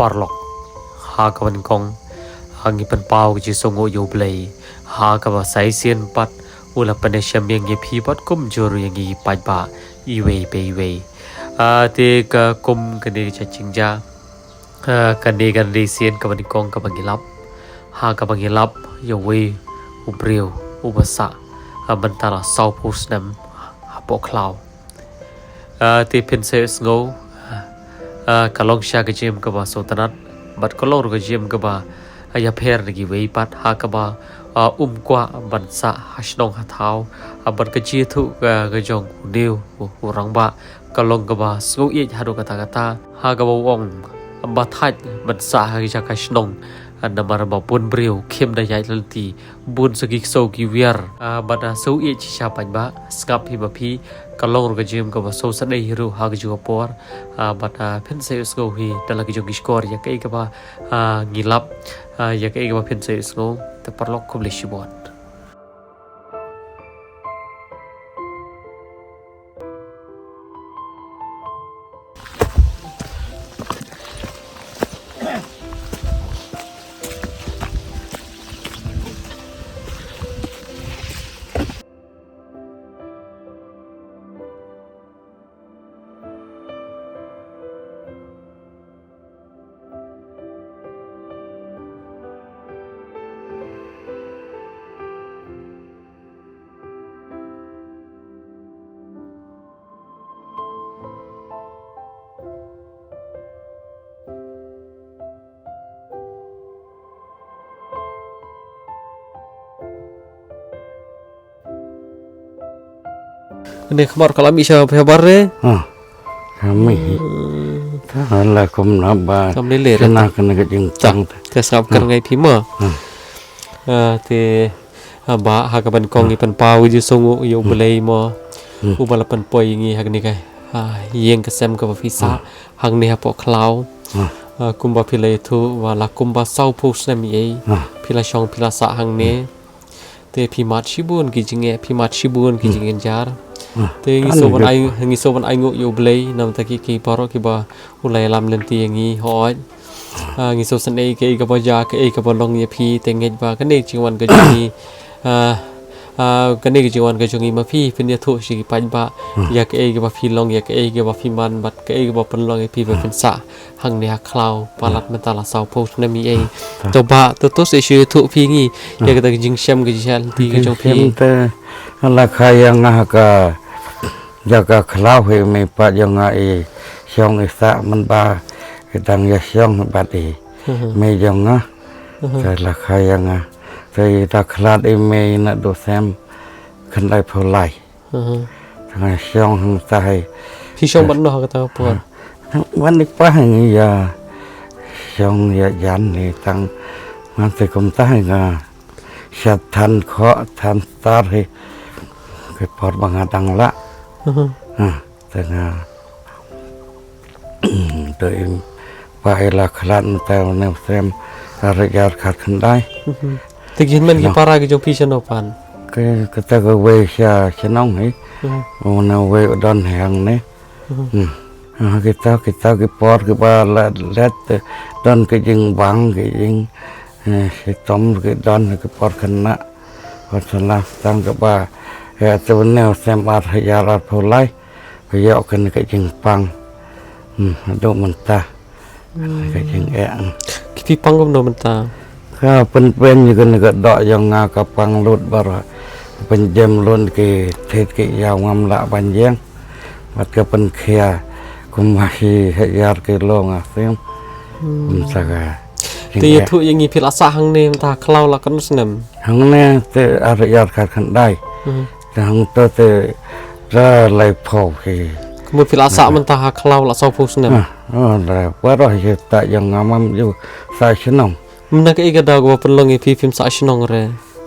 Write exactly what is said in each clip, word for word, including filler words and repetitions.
paralok. Ha kaba nyngkong, ha ngi pynpaw ka jingsngewnguh ïa U Blei. Ha kaba sa shisien pat, u la pynïashem ïa ngi phi bad kumjuh ïa ngi paidbah iwei pa iwei. Ah, te ka kum kane ka jingjia. Ah, kane ka dei sien kaba nyngkong kaba ngi lap. Ha kaba ngi lap ïa uwei u briew uba sah, ah, mynta la sawphew snem hapoh khlaw. Ah, te phin sa ïohsngew, ah, ka long sha ka jingim kaba sngewtynnat bad ka long ruh ka jingim kaba, ah, ïapher na kiwei pat ha kaba, ah, um kwah ban sah ha shnong ha thaw, ah, bad ka jingïathuh ka, ka jong une u, u rangbah ka long kaba sngewieit haduh katta katta, ha kaba u ong ba thait ban sah ha ka jaka shnong, ah, namar ba bun briew kim da ïaid lynti, bun sa ki ksew ki wiar, ah, bad, ah, sngewieit shisha paidbah. Sngap hi ma phi, ka long ruh ka jingim kaba sngewsynei hi ruh ha kajuh ka por, ah, bad, ah, phin sa ïohsngew hi da la ki jong ki shkor ïa kaei kaba, ah, ngi lap, ah, ïa kaei kaba phin sa ïohsngew. Te paralok, khublei shibun. Kane khmat ka la mih sha phe bar re. Ha. Kami. Hmm. Ka la kum na ba. Kam lele re. Kane ka jingtang. Te sngap kar ngai phi mo. Hmm. Ah, te, ah, ba ha kaba nyngkong ngi pynpaw ïa ka jingsngewnguh ïa U Blei mo. Hmm. Uba la pynpoi ïa ngi ha kane ka, ah, ïing ka sem kaba phi sah. Hmm. Hangne hapoh khlaw. Hmm. Ah, kumba phi la ïathuh ba la kumba sawphew snem ïa ei. Hmm. Phi la shong phi la sah hangne. Hmm. Te phi mad shibun ki jingeh, phi mad shibun ki jingeh jar. Hmm. Te ngi sngewbha ban ai, ngi sngewbha ban ainguh ïa U Blei namar ki, ki baroh kiba u la ïalam lynti ïa ngi hooid. Ah, ngi sngewsynei kaei kaba jia, kaei kaba long ïa phi, te ngeit ba kane ka jingwan ka jong ngi. Ah, ah, kane ka jingwan ka jong ngi ma phi, phin ïathuh sha ki paidbah. Hmm. Ïa kaei kaba phi long, ïa kaei kaba phi man, bad kaei kaba pynlong ïa phi ba phin sah hangne ha khlaw palat mynta la sawphew snem ïa ei. To ba, to, to sa shu ïathuh phi ngi ïa kata ka jingshem ka jingshah lynti ka jong phi. Jingshem te la kha ïa nga ha ka jaka khlaw hi, mei pat jong nga i shong i sah mynba i dang ïa shong bad i mei jong nga. Te la kha ïa nga te i da khlad i mei naduh snem khyndaiphew lai. Te nga shong hangta hi. Phi shong ban noh kata ka por? Ban i pa hi ngi ïa shong ïa jan hi tang. Ngan te kumta hi nga shat than khoh than star hi. Ka por ba nga dang lah. Te nga Te i pa i la khlad mynta une u snem ar hajar khatkhyndai. Te ki hynmen ki para ki jong phi shano pat? Kata kawei sha shnong hi. Une uwei u don hi hangne. Ha kita kita ki por kiba la let te don ki jingbang ki jing, eh, shitom ki don ki por khynnah. Wat salah tang kaba, eh, te une u snem ar hajar arphew lai. Ba ïoh kane ka jingpang. Hmm, haduh mynta. Ka jingeh. Ki pang kumno mynta? Ka pynpeng ïa kane ka doh jong nga ka pang lut baroh. Pynjem lut ki thied ki ïaw ngam lah ban jeng. Bad ka pynkhia kumba shi hajar kilo nga sim. Mynta ka jingeh. Te ïathuh ïa ngi phi la sah hangne mynta khlaw la katno snem? Hangne te ar hajar khatkhyndai. Te hangto te da laiphew hi. Kumno phi la sah mynta ha khlaw la sawphew snem? Ah, oh, da baroh hi ta jong nga mam ju sah shnong. Mynta kaei ka daw kaba pynlong ïa phi phim sah shnong re?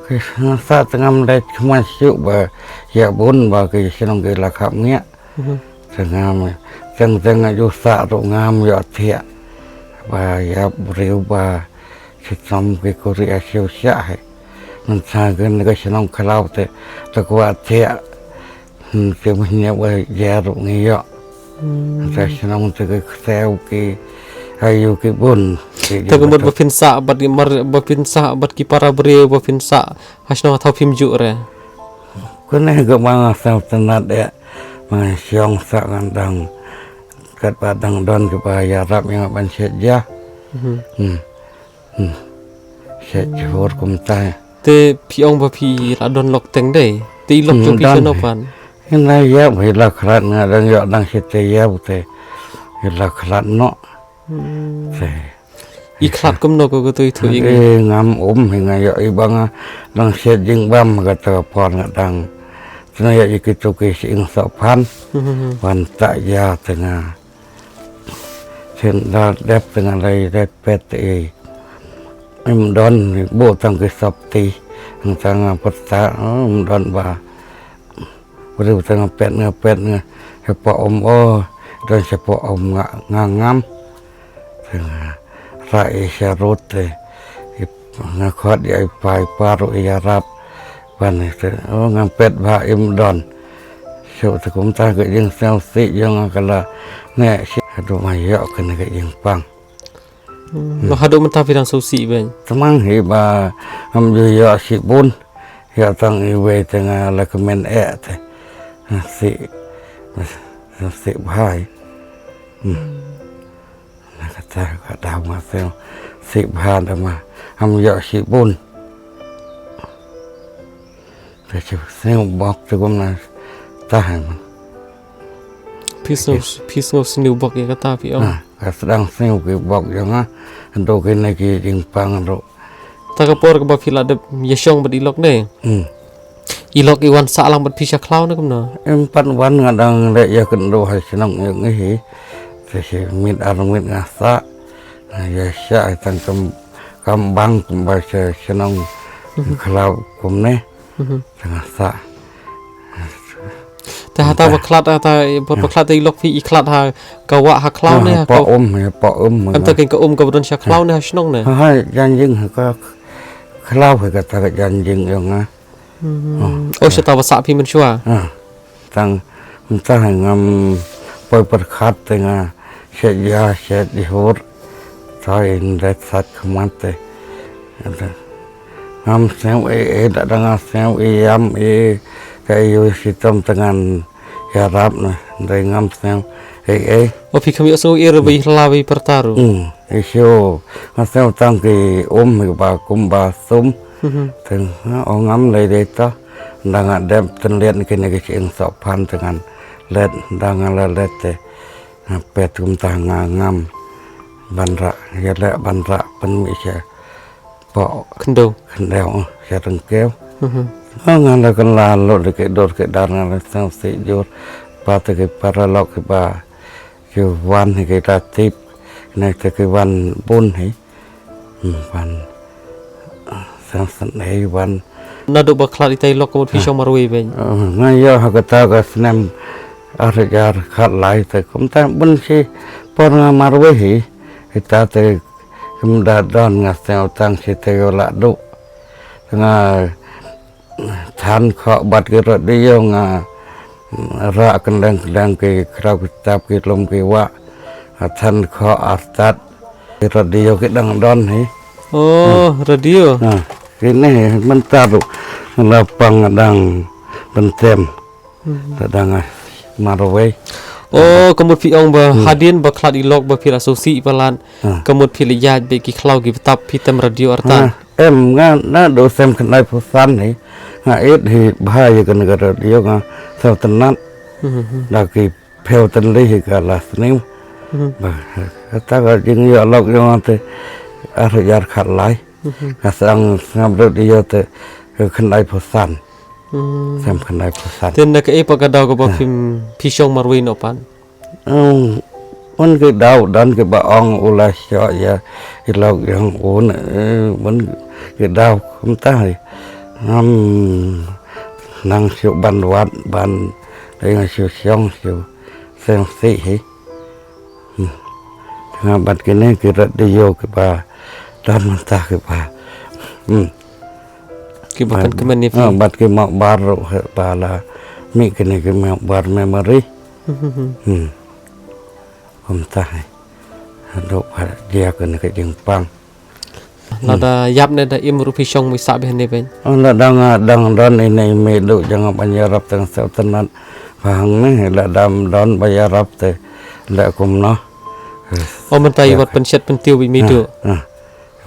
Ki sah te ngam leit khmat shuh ba ïa bun ba ki shnong ki la khap ngiah. Te ngam teng teng ju sah ruh ngam ïoh thiah. Ba ïa briew ba shitom ki kurim ïa siew shah hi. Mynta kane ka shnong khlaw te, te kwah thiah. Hmm, te mynta ba jer ruh ngi ïoh. Mynta shnong te ki ksew ki, Ayu ki bun. Te ka mut ba phin sah bad ki mar, ba phin sah bad ki para briew, ba phin sah ha shnong ha thaw phim ju re. Kane ka ba nga sngewtynnat eh. Ba nga shong sah ngan dang, katba dang don kiba ïarap ïa nga ban shet ja. Hmm. Hmm. Shet jhur kumta. Te phi ong ba phi la don lok teng dei. Te i lok jong phi shano pat? Ina ïa ba i la khlad nga dang ïoh dang shet te ïa ba te. I la khlad noh. Te i khlad kumno ko ko tui tui ing. Eh, ngam um hi nga ïoh i ba nga dang shet jingbam ka ta ka por nga dang. Tena ïa i kitu ki shi ing sophan. Wan ta ïa te nga. Shen da dep te nga lai dep pet i. Im don bu tang ki sopti. Ang tang nga peta, oh, im don ba. Bru tang nga pet nga pet nga. Sepo um, oh, don sepo um nga, nga ngam. Te nga ra i sharut te. Nga khot ïa i pai paru ïarap. Ban te, oh, ngam pet ba im don. Shu te kumta ka jingsngewsih jong nga ka la ne shi. Haduh ma ïoh kane ka jingpang. Hmm. Haduh mynta phi dang sngewsih beiñ. Tang hi ba ngam ju ïoh shibun. Ïoh tang iwei te nga la kmen eh te. Sih, sih bha. Hmm. Na kata ka dau nga sngewsih bha da ma ngam ïoh shibun. Te shu sngewbok te kumna tah man. Phi sngew, phi sngew sngewbok ïa kata phi ong. Ha, ka sdang sngew ki bok jong nga. Ando kine ki jingpang ando. Ta ka por kaba phi la dep ïa shong bad i lok ne. Hmm. I lok i wan sah lang bad phi sha khlaw ne kumno? Em pat wan nga dang leh ïa kynduh ha shnong ïa ngi hi. Te shi miet ar miet nga sah. Nga ïa sah tang kam, kam bang kumba sha shnong khlaw kumne. Te nga sah. Te hata ba khlad, hata ba khlad te i lok phi i khlad ha ka wah ha khlaw ne ha ka um, ha pa um. Em ta ken ka um kaba don sha khlaw ne ha shnong ne? Ha, ha, jan jing ha ka khlaw ha kata ka jan jing ïa nga. Oh, shata ba sah phi mynshuwa. Tang mynta ngam poi pyrkhat te nga shet ïa shet jhur. Te in det sat khmat te. Ngam sngew ei ei da dang nga sngew ei ïam ei ka ïoh shitom te ngan ïarap na dei ngam sngew ei ei. Oh, phi kham ïoh sngew ei re ba i hla ba i pyrta ruh. Hmm, i shu nga sngew tang ki um hi ba kum ba sum. Te nga ong ngam lei dei ta. Da nga dep tynliat kine ki shyieng sohphan te ngan let, da nga la let te. Nga pet kumta nga ngam ban rah, ïaleh ban rah pynmih sha poh khyndew. Khyndew, oh, sha ryngkew. Oh, nga la kylla lut da ki dur ki dar nga la sngewsih jur. Pat te ki paralok kiba ki wan hi ki la tip. Kine te ki wan bun hi. Hmm, wan, ah, san san ei wan. Naduh ba khlad ita i lok ka mut phi shong marwei beiñ. Ah, nga ïoh ha kata ka snem ar hajar khatlai te kumta bun shi por nga marwei hi. Ita te kim da don nga sngewtang shi te ïoh la duh. Nga than khoh bad ki radio nga rah kyndeng kyndeng ki khraw ki tap ki lum ki wah. Than khoh artat ki radio ki dang don hi. Oh, radio. Ha, kine mynta ruh la pang dang pyntem. Hmm. Te dang marwei. Oh, ka mut phi ong ba hadien ba khlad i lok ba phi la sngewsih palat. Ka mut phi la ïaid beit ki khlaw ki btap phi tem radio artat. Em, nga naduh sem khyndai phew san hi nga ïeit hi bha ïa kane ka radio nga sngewtynnat. Da ki phew tylli hi ka la sniew. Ba kata ka jingïoh lok jong nga te ar hajar khatlai. Nga sdang sngap radio te khyndai phew san. Sem khyndai phew san. Te na kaei pat ka daw kaba phim phi shong marwei noh pat? Hmm, un ki daw don kiba ong u la shoh ïa i lok jong u ne, eh, un ki daw kumta hi. Ngam nang shu ban wad ban dei nga shu shong shu sngewsih hi. Hmm. Nga bad kine ki radio kiba don mynta kiba. Hmm. Kiba kan kmen ïa phi. Ah, bad ki mobile ruh ba la mih kine ki mobile memory. Hmm. Kumta hi. Duk ha jia kane ka jingpang. Lada ïap ne da im ruh phi shong mih sah bha ne ben. Oh, lada nga dang don ine i mei duk jong nga ban ïarap tang sa tynat. Ba hangne lada ym don ba ïarap te la kumno. Oh, mynta i wat pynshet pyntiew i mei duk. Ah, ah.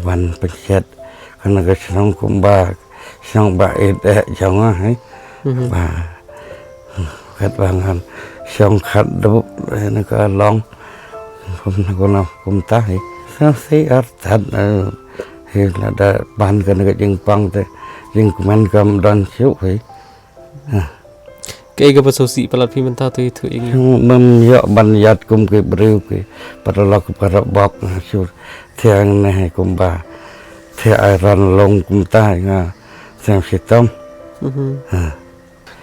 Ban pynshet kane ka shnong kumba shnong ba ïeit eh jong nga, eh. Mhm. Ba kat ba ngan shong khat duk, eh, ne ka long. Kumne kumne kumta hi. Sa si artat, eh, hi lada ban kane ka jingpang te jingkmen kam don shuh hi. Ah. Kaei kaba sngewsih palat phi mynta to ithuh ïa ngi. Mem ïoh ban ïaid kum ki briew ki paralok parabok, ah, shu thiang ne hi kumba thiang ai ran long kumta nga sngewsih tam. Mhm. Ah.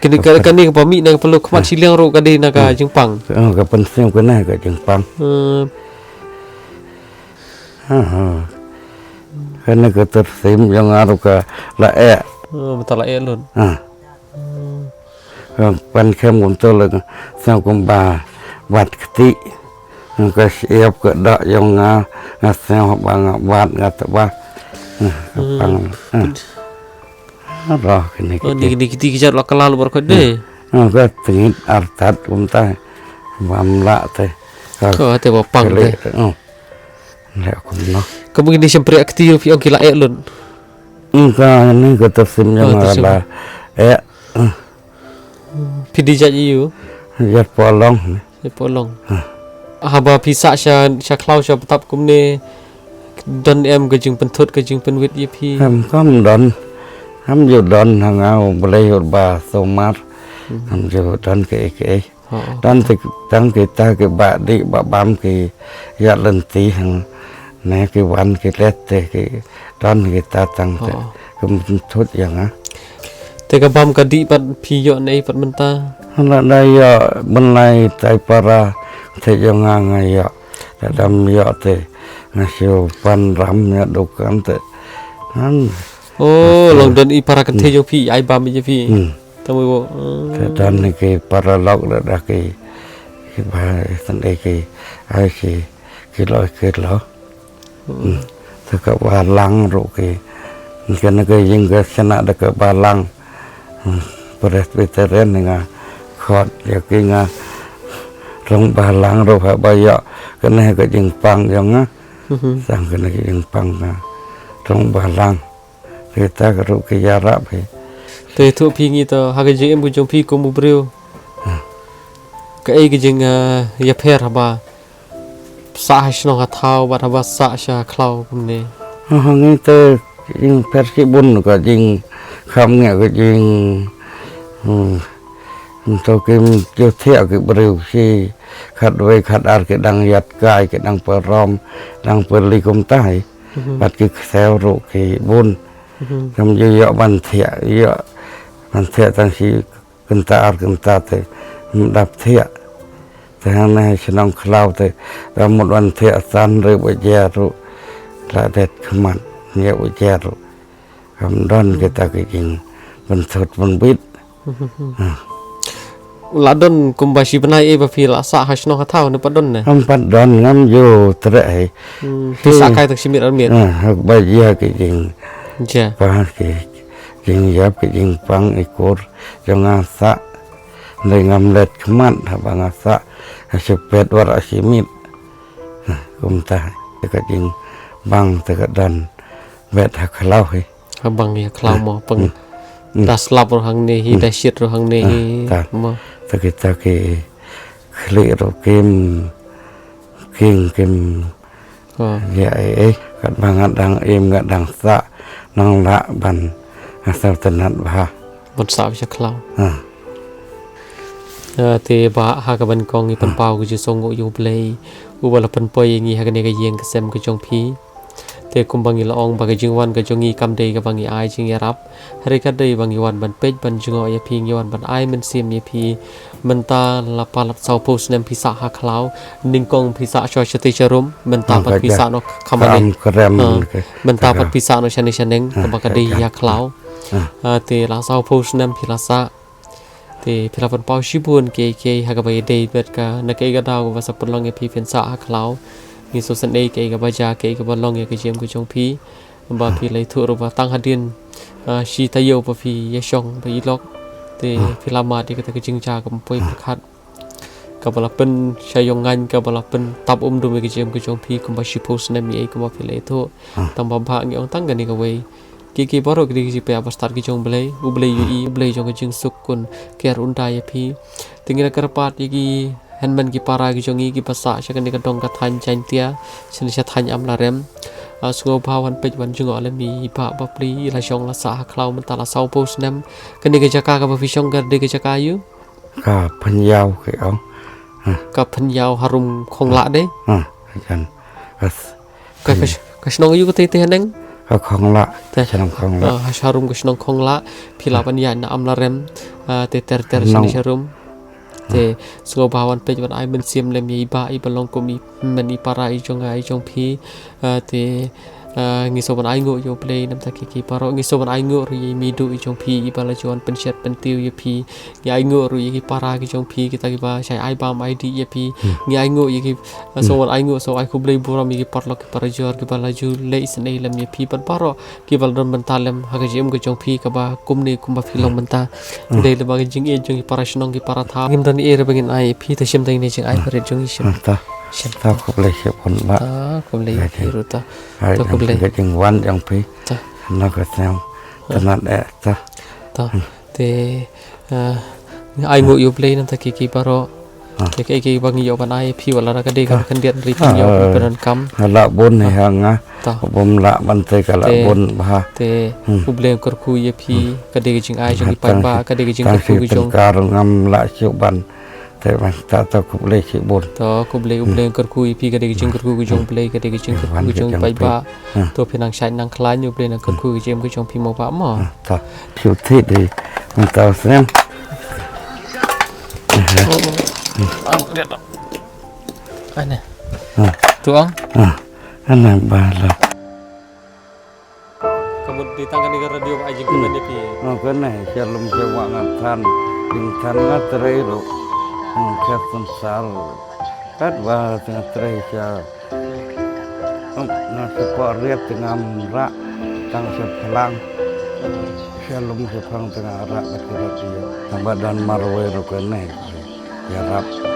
Kane ka, kane kaba mih na ka pynlut khmat shiliang ruh ka dei na ka jingpang. Oh, ka pynsngew kane ka jingpang. Hmm. Ha, ha. Kane ka tyrsim jong nga ruh ka la eh. Oh, mynta la eh lut. Ha. Hmm. Ka pan khem kumto la sngew kumba wat kti. Ka shyiap ka dak jong nga, nga sngew ba nga wat nga tba. Ka pang. Ha. Roh kine kiti. Oh, ni, ni kiti ki jait la kylla lut baroh kawei de. Hmm. Oh, ka tngit artat kumta. Bam lah te. Ka te ba pang de. Oh. Leh kumno. Ka mungkin ni shympriah kti ruh phi ong ki la eh lut. Hmm, kane ka tyrsim jong nga la eh. Hmm. Phi dei jait aïu? Jait Polong. Jait Polong. Haba phi sah sha, sha khlaw sha btap kumne, don em ka jingpynthut ka jingpynwit ïa phi? Em, kam don. Kam ju don ha nga u Blei u ba sumar. Hmm. Kam ju don kaei kaei. Oh, oh. Don te, don kita ki ba dih ba bam ki ïa lynti hangne ki wan ki let te ki don kita tang te. Oh. Ki pynthut ïa nga. Te ka bam ka dih pat phi ïoh ne pat mynta? Hana da ïoh bynlai tai para te jong nga nga ïoh. Lada ym ïoh te nga shu pan ram ïa dukan te. Han. Oh, long don i para kynthei jong phi ai bam ïa phi. Hmm. Te mo. Te don ki paralok lada ki, ki ba tang dei ki ai ki, ki lo ki lo. Hmm. Te ka balang ruh ki. Kane ka ïing ka shna da ka balang. Hmm. Presbyterian nga khot ïa ki nga rong balang ruh haba ïoh kane ka jingpang jong nga. Mhm. Sang kane ka jingpang nga rong balang. Kita ka ruh ki ïarap hi. Te ithuh phi ngi to ha ka jingim ka jong phi kum u briew. Hmm. Kaei ka jing, eh, ïapher haba sah ha shnong ha thaw bad haba sah sha khlaw kumne. Ha, ha ngi te jingpher shibun ka jingkham ngi ka jing, hmm, to kim ju thiah ki briew shi khatwei khatar ki dang ïaid kai ki dang parom dang pyrli kumta hi. Mhm. Bad ki ksew ruh ki bun. Mhm. Kam ju ïoh ban thiah, ïoh ban thiah tang shi kynta ar kynta te ym dap thiah. Te hangne shnong khlaw te da mut wan thiah san re baje ruh la det khmat, hynñiew baje ruh kam don kita ki jingpynthut pynbit. Hmm. La don kumba shi bnai ei ba phi la sah ha shnong ha thaw ne pat don ne? Ym pat don, ngam ju treh hi. Hmm. Phi sah kai tang shi miet ar miet. Ah, haba jia ki jing. Jia. Ba ki jingïap ki jingpang i kur jong nga sah. Dei ngam let khmat haba nga sah ha shi pet war ha shi miet. Ha, kumta te ka jingbang te ka don bet ha khlaw hi. Ha bang ïa khlaw mo pang. Hmm. Da slap ruh hangne hi, da shit ruh hangne hi. Mo. Te kita ki khlieh ruh kim king kim. Oh. Ïa ei ei, katba nga dang im nga dang sah nang lah ban nga sngewtynnat bha. Ban sah sha khlaw. Ha. Ah, te bah ha kaba nyngkong ngi pynpaw ka jingsngewnguh ïa U Blei uba la pynpoi ïa ngi ha kane ka ïing ka sem ka jong phi. Te kumba ngi la ong ba ka jingwan ka jong ngi kam dei kaba ngi ai jingïarap. Hynrei ka dei ba ngi wan ban peit ban jngoh ïa phi, ngi wan ban ai mynsiem ïa phi. Mynta la palat sawphew snem phi sah ha khlaw, nyngkong phi sah sha shatei sharum, mynta pat phi sah noh khamane. Mynta pat phi sah noh shane shaneng, kaba ka dei ha khlaw. Ah, te la sawphew snem phi la sah. Te phi la pynpaw shibun kiei kiei ha kaba ïadei bad ka, na kaei ka daw kaba sa pynlong ïa phi phin sah ha khlaw. Ngi sngewsynei kaei kaba jia, kaei kaba long ïa ka jingim ka jong phi. Ba phi la ïathuh ruh ba tang hadien, ah, shi taïew ba phi ïashong ba i lok. Te phi la mad ïa kata ka jingjia kaba poi pyrkhat, kaba la pynshah ïong ngaiñ, kaba la pyntap umdum ïa ka jingim ka jong phi kumba shiphew snem ïa kumba phi la ïathuh. Tang ba bha ngi ong tang kane kawei. Ki, ki baroh ki dei ki jingpynïaid ba stad ki jong U Blei, U Blei ïohi, U Blei jong ka jingsuk un ker un da ïa phi. Te ngi la kyrpad ïa ki hynmen ki para ki jong ngi kiba sah sha kane ka dong ka thaiñ Jaiñtia, sha kane sha thaiñ Amlarem. Ah, sngewbha wan peit wan jngoh lem ïa i Bah Bapli, i la shong la sah ha khlaw mynta la sawphew snem. Kane ka jaka kaba phi shong ka dei ka jaka aïu? Ka Pynïaw ki ong. Ka Pynïaw harum Khonglah dei? Ha, kan. Ka, ka, ka shnong aïu katei te haneng? Ka Khonglah. Te shnong Khonglah. Ah, ha sharum ka shnong Khonglah. Phi lah ban ïaid na Amlarem. Ah, te ter ter shnong sharum. Te sngewbha wan peit wan ai mynsiem lem ïa i Bah, iba long kum i hynmen i para i jong nga i jong phi. Ah, te, ah, ngi sngewbha ban ainguh ïa U Blei namar ki, ki baroh, ngi sngewbha ban ainguh ruh ïa i meidu i jong phi iba la ju wan pynshet pyntiew ïa phi. Ngi ainguh ruh ïa ki para ki jong phi, kita kiba shai ai bam ai dih ïa phi. Ngi ainguh ïa ki, ah, sngewbha ban ainguh, sngewbha ai khublei burom ïa ki paralok ki parajor kiba la ju leh isynei lem ïa phi bad baroh kiba la don bynta lem ha ka jingim ka jong phi kaba kumne kumba phi long mynta. Dei lyngba ka jingïeit jong ki para shnong ki para thaw. Ngim don ei ruh ba ngin ai ïa phi, te shim tang ine jingai ba rit jong ngi, shim. Ah, ta. Shim. Ta khublei shibun Bah. Ta khublei ïa phi ruh ta. Ai, ta khublei. Ka jingwan jong phi. Ta. Na ka snem. Ta. Tang eh ta. Ta. Te, ah, ainguh ïa U Blei namar ki, ki baroh. Te kaei kaei ba ngi ïoh ban ai ïa phi wat la ka dei ka khyndiat ri phi ïoh ban pyndonkam. Nga lah bun hi ha nga. Ta. Bym lah ban te ka lah bun bha. Te U Blei un kyrkhu ïa phi, ka dei ka jingai jong i paidbah, ka dei ka jingkyrkhu ka jong. Tang shi tyngka ruh ngam lah shuh ban. Te ban ta, ta khublei shibun. Ta khublei, U Blei un kyrkhu ïa phi, ka dei ka jingkyrkhu ka jong U Blei, ka dei ka jingkyrkhu ka jong i paidbah. To phi nang shait nang khlaiñ, U Blei un kyrkhu ka jingim ka jong phi mo Bah mo. Ta phi u thit dei mynta u snem. Ane. Tu ong. Ane ba la. Ka mut dei tang kane ka radio ba ai jingkyrmen ïa phi. Nga kane sha lum sha wah nga than, jingthan nga trei ruh. Nga khet synsar. Katba te nga trei sha, nga sha poriat te ngam rah tang sha phlang. Sha lum sha phlang te nga rah ka radio. Tang ba don marwei ruh kane ïarap.